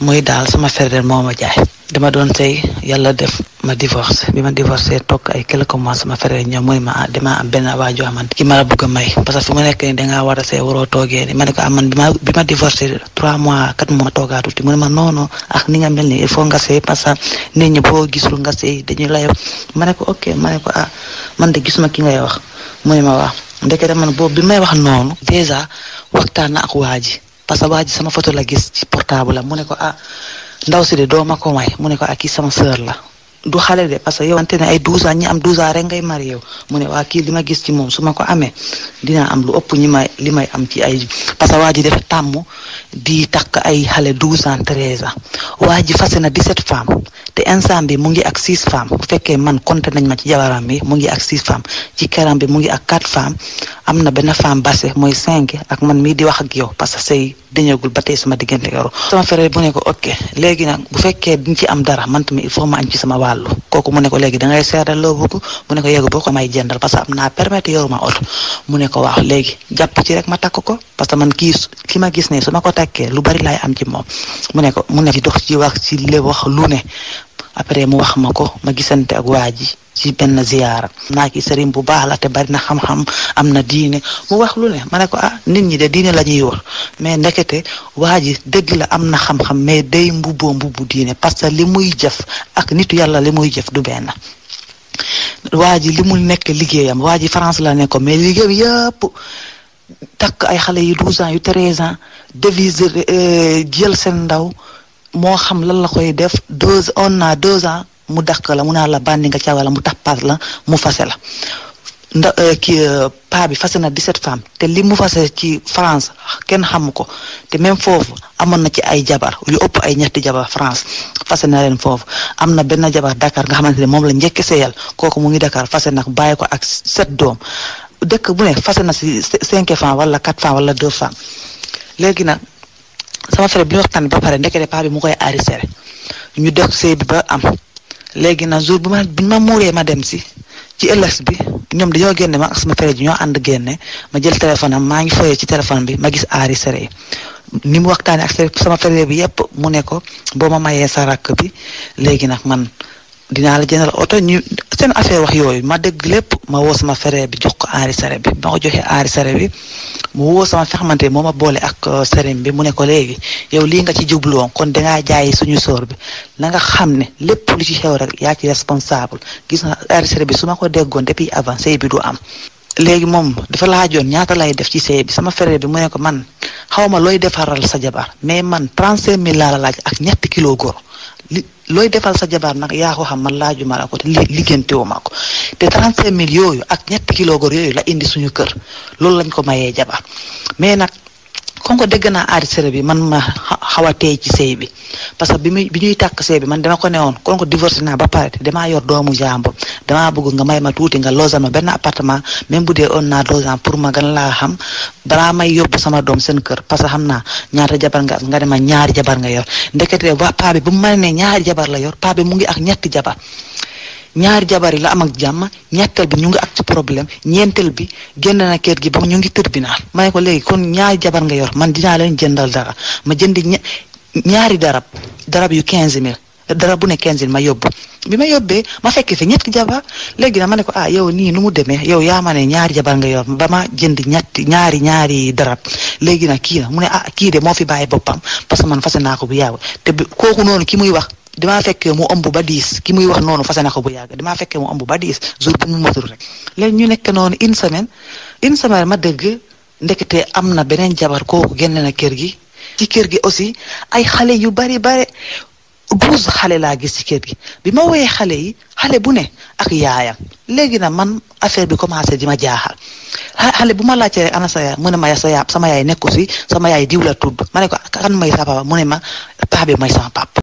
muy daal sama frère moo ma jaay dama doon sëy yàlla def ma divorce bi ma divorcé toog ay quelques mois sama frère ñoom mu ne ma dama am benn waajoo xamante ki ma la bëgg a may parce que fi ma nekk nii dangaa war a sëy waroo toogee ni ma ne ko man bi ma divorcé 3 mois 4 mois toogaa tuuti mu ne ma non ak ni nga mel ni il faut nga sëy parce que nit ñi boo gisul nga sëy dañuy lay ma ne ko ok ma ne ko man de gisuma ki ngay wax mu ne ma waaw ndekete man boobu bi may wax noonu déjà waxtaan na ak waa ji parce que waa ji sama photo la gis ci portable la mu ne ko ndaw si de doo ma ko may mu ne ko kii sama sœur la du xale de parce que yow ante ne ay 12 ans ñi am 12 ans rek ngay mari yow mu ne waa kii li ma gis ci moom su ma ko amee dinaa am lu ëpp li may am ci ay parce que waa ji dafa tàmm di takk ay xale 12 ans 13 ans waa ji fase na 17 femmes te instant bi mu ngi ak 6 femmes bu fekkee man compté nañ ma ci jabaram bi mu ngi ak 6 femmes ci këram bi mu ngi ak 4 femmes am na benn femme basse mooy 5 ak man mii di wax ak yow parce que sëy dañagul ba tey sama diggante yow sama frère bu ne ko ok léegi nag bu fekkee diñ ci am dara man tamit il faut ma am ci sama wàllu kooku mu ne ko léegi dangay seetal loo bëgg mu ne ko yeggu boo ko may jëndal parce que am naa permettre yoruma oto mu ne ko waaw léegi jàpp ci rek ma takk ko parce que man ki ma gis ne su ma ko takkee lu bari laay am ci moom mu ne ci dox ci wax ci le wax lu ne après mu wax ma ko ma gisante ak waa ji ci benn ziyaara naa ki sëriñ bu baax la te bari na xam-xam am na diine mu wax lu ne ma ne ko nit ñi de diine la ñuy wax mais ndekete waa ji dëgg la am na xam-xam mais day mbubbu diine parce que li muy jëf ak nitu yàlla li muy jëf du benn waa ji li mu nekk liggéeyam waa ji France la nekk ko mais liggéeyam yëpp takk ay xale yu 12 ans yu 13 ans devise jël seen ndaw moo xam lan la koy def 2 ans mu dakk la mu naa la bandi nga ca wala mu tappaat la mu fase la paa bi fase na 17 femmes te li mu fase ci France kenn xamu ko te même foofu amoon na ci ay jabar yu ëpp ay ñetti jabar France fase na leen foofu am na benn jabar Dakar nga xamante ne moom la njëkk seyal kooku mu ngi Dakar fase nag bàyyi ko ak 7 doom dëkk bu ne fase na si 5 femmes wala 4 femmes wala 2 femmes léegi nag sama frère bi ñu waxtaan ba pare ndekete paa bi mu koy arrêté ñu def sëy bi ba am léegi nag jour bi ma muuree ma dem ci ëllëg bi ñoom dañoo génne ma ak sama frère ji ñoo ànd génne ma jël téléphone am maa ngi foyee ci téléphone bi ma gis enregistré ni mu waxtaanee ak sama frère bi yépp mu ne ko boo ma mayee sa rakk bi léegi nag man dinaa la jëndal oto ñu seen affaire wax yooyu ma dégg lépp ma woo sama frère bi jox ko enregistré bi ma ko joxee enregistré bi mu woo sama fi xamante moo ma boole ak sëriñ bi mu ne ko léegi yow lii nga ci jubluwoon kon dangaa jaay suñu sóor bi na nga xam ne lépp lu ci xew rek yaa ci responsable gis nga enregistré bi su ma ko déggoon depuis avant sëy bi du am léegi moom dafa laajoon ñaata lay def ci sëy bi sama frère bi mu ne ko man xaw ma looy defaral sa jabar mais man 35 000 laa la laaj ak ñetti kilo góor looy defal sa jabar nag yaa ko xam man laajuma la ko te liggéentewu ma ko te 35 000 yooyu ak ñetti kilo góor yooyu la indi suñu kër loolu lañ ko mayee jabar mais nag kon ko dégg naa enregistré bi man ma xaw a tey ci sëy bi parce que bi ñuy tàkk sëy bi man dama ko newoon kon ko divorcé naa ba pare te damaa yor doomu jàmbur damaa bëgg nga may ma tuuti nga loosal ma benn appartement même bu dee on naa 2 ans pour ma gën laa xam balaa may yóbbu sama doom seen kër parce que xam naa ñaata jabar nga ne ma ñaari jabar nga yor ndekete waa paa bi bu mu ma ne ñaari jabar la yor paa bi mu ngi ak ñetti jabar ñaari jabar yi la am ak jàmm ñetteel bi ñu ngi ak ci problème ñeenteel bi génn na kër gi ba ñu ngi tribunal ma ne ko léegi kon ñaari jabar nga yor man dinaa leen jëndal dara ma jëndi ñaari darab yu 15 000 darab bu ne 15 000 ma yóbbu bi ma yóbbee ma fekk fi ñetti jabar léegi nag ma ne ko yow nii nu mu demee yow yaa ma ne ñaari jabar nga yor ba ma jënd ñaari darab léegi nag kii na mu ne kii de moo fi bàyyi boppam parce que man fase naa ko bu yàgg te kooku noonu ki muy wax damaa fekkee mu ëmb ba 10 ki muy wax noonu fase na ko bu yàgg damaa fekkee mu ëmb ba 10 jour bu mu matul rek léegi ñu nekk noonu une semaine ma dégg ndekete am na beneen jabar kooku génn na kër gi ci kër gi aussi ay xale yu bari 12 xale laa gis ci kër gi bi ma woowee xale yi xale bu ne ak yaayam léegi nag man affaire bi commencé di ma jaaxal xale bu ma laajtee rek ana sa yaay mu ne ma sama yaay nekku si sama yaay diw la tudd ma ne ko kan may sa papa mu ne ma paa bi may sama papa